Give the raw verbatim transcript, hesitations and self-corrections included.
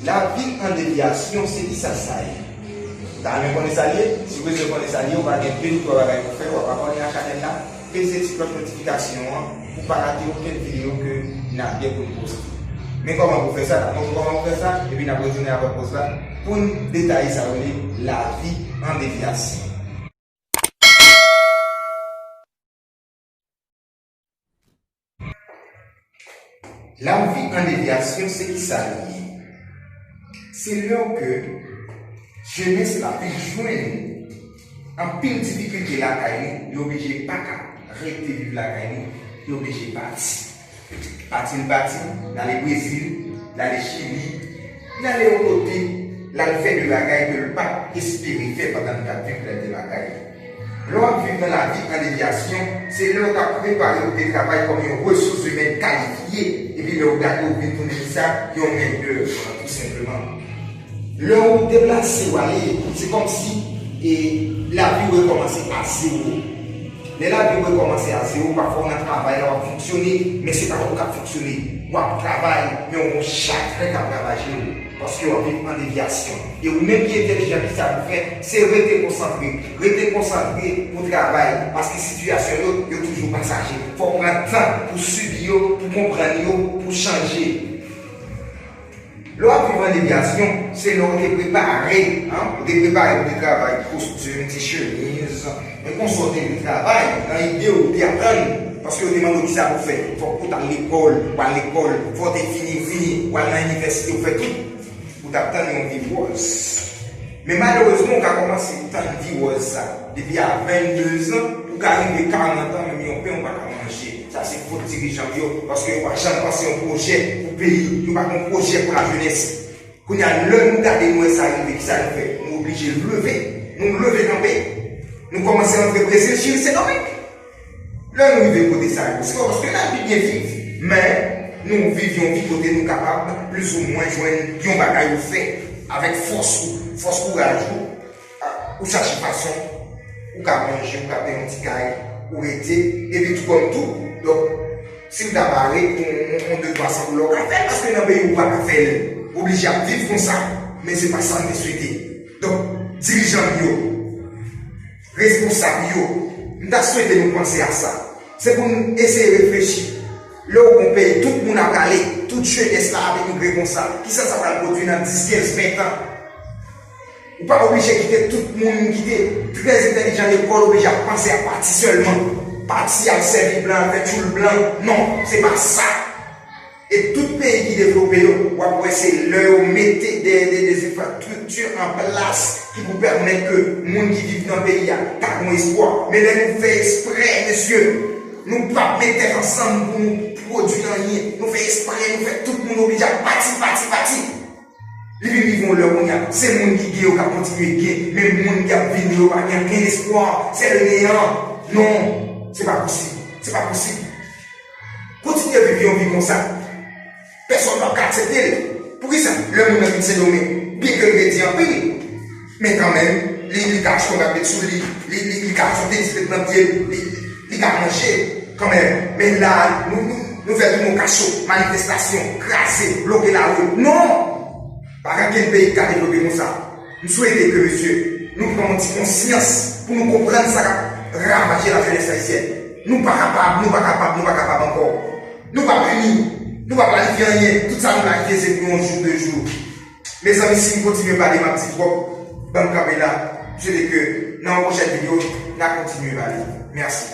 Lavi an devyasyon, se kisa sa ye? Ou ta renmen konnen sa l ye? Si w bezwen konnen sa l ye, ou va gen de ou twa bagay pou fè, w ap abòne a chanèl la, peze ti klòch notifikasyon an pou w pa rate okenn videyo ke n ap gen pou n poste. Men kòman pou w fè sa, n ap montre w kòman pou w fè sa, epi n ap retounen apre poz la pou n detaye sa yo rele lavi an devyasyon. Lavi an devyasyon, se kisa li ye? Se lè ke jenès la vin jwenn anpil difikilte lakay li, li oblije pa ka rete viv lakay li, li oblije pati. Pati l pati, l ale Brezil, l ale Chili, l ale yon kote, l al fè de bagay ke l pa t espere fè pandan l t ap viv lè l te lakay li. Lè w ap viv nan lavi an devyasyon, se lè w t ap prepare pou te travay kòm yon resous imèn kalifye, epi lè w gade w vin tounen sa, yon mendèv, tou senpleman. Lè w deplase w ale, se kòmsi e lavi w rekòmanse a zewo. Lè lavi w rekòmanse a zewo, pafwa w nan travay la, w ap fonksyone, men se pa ou k ap fonksyone. W ap travay, men w gon chatren k ap ravaje w, paske w ap viv an devyasyon. E ou menm ki entèlijan, ki sa pou fè, se rete konsantre. Rete konsantre pou travay, paske sitiyasyon yo, yo toujou pasaje. Fò w pran tan pou sibi yo, pou konprann yo, pou chanje. Lè w ap viv an devyasyon, se lè w te prepare, an, ou te prepare pou te travay, kostim, ti chemiz, men konsa w te vin travay, nan ide w te aprann, paske yo te mande w kisa pou fè. Fòk ou t al lekòl, ou al lekòl, fò w te fini, ou fini, ou al nan inivèsite, ou fè tout. Ou t ap tann yon vi wòz. Men malerezman, ou ka kòmanse tann vi wòz sa. Depi a vennde zan, ou ka rive karant an, menm yon pen ou pa ka manje. Sa se fot dirijan yo, paske yo pa janm panse yon pwojè pou peyi, yo pa gen yon pwojè pou lajenès. Kounye a, lè nou gade nou wè sa rive, kisa nou fè? Nou oblije leve, nou leve kanpe. Nou kòmanse antre Brezil, Chili, Sendomeng. Lè nou rive kote sa yo, se pa paske n ap pi byen viv, men nou viv yon vi kote nou kapab plizoumwen jwenn yon bagay ou fè avèk fòs ou, fòs kouraj ou, a, ou chache fason, ou ka manje, ou ka peye yon ti kay, ou rete, epi tou kòm tou. Donk, si w ta bare pou yon, yon, yon de twa san dola, ou ka fè l, paske nan peyi w, ou pa ka fè l. Ou oblije ap viv konsa, men se pa sa n te swete. Donk, dirijan m yo, responsab yo, m ta swete nou panse a sa. Se pou n eseye reflechi. Lè w gon peyi, tout moun ap prale, tout jenès la ap emigre konsa. Kisa sa pral pwodui nan dis, kenz, ven tan? Ou pa oblije kite tout moun ki te trè entèlijan lekòl oblije ap panse a pati sèlman. Pati al sèvi blan, al fè tchoul blan. Non, se pa sa. E tout peyi ki devlope yo, w ap wè se lè yo mete de, de, de enfrastrikti an plas ki pou pèmèt ke moun ki viv nan peyi a ta gon espwa. Men lè nou fè eksprè, mesye, nou p ap met tèt ansanm pou nou pwodui anyen. Nou fè eksprè, nou fè tout moun oblije ap pati, pati, pati. Li vin rive yon lè kounye a, se moun ki gen yo k ap kontinye gen, men moun k ap vini yo pa gen okenn espwa, se le neyan. Non, se pa posib, se pa posib. Kontinye viv yon vi konsa, pèsonn p ap ka aksepte l. Poukisa? Lè moun nan vin Sendomeng, byenke l redi anpil, men kanmenm, li, li ka achte yon rad met sou li, li, li, li ka achte yon tenis met nan pye l, li, li ka manje kanmenm. Men la, nou, nou, nou fè tounen yon kacho, manifestasyon, kraze, bloke lari. Non! Pa gen okenn peyi ki ka devlope konsa. M swete ke, mesye, nou pran yon ti konsyans pou nou konprann sa k ap ravaje lajenès ayisyèn. Nou pa kapab, nou pa kapab, nou pa kapab ankò. Nou pa pini, nou pa planifye anyen. Tout sa nou planifye, se pou yon jou, de jou. Mezanmi, si m kontinye pale, m ap di twòp. Ban m kanpe la. M swete ke nan yon pwochèn videyo, n a kontinye pale. Mèsi.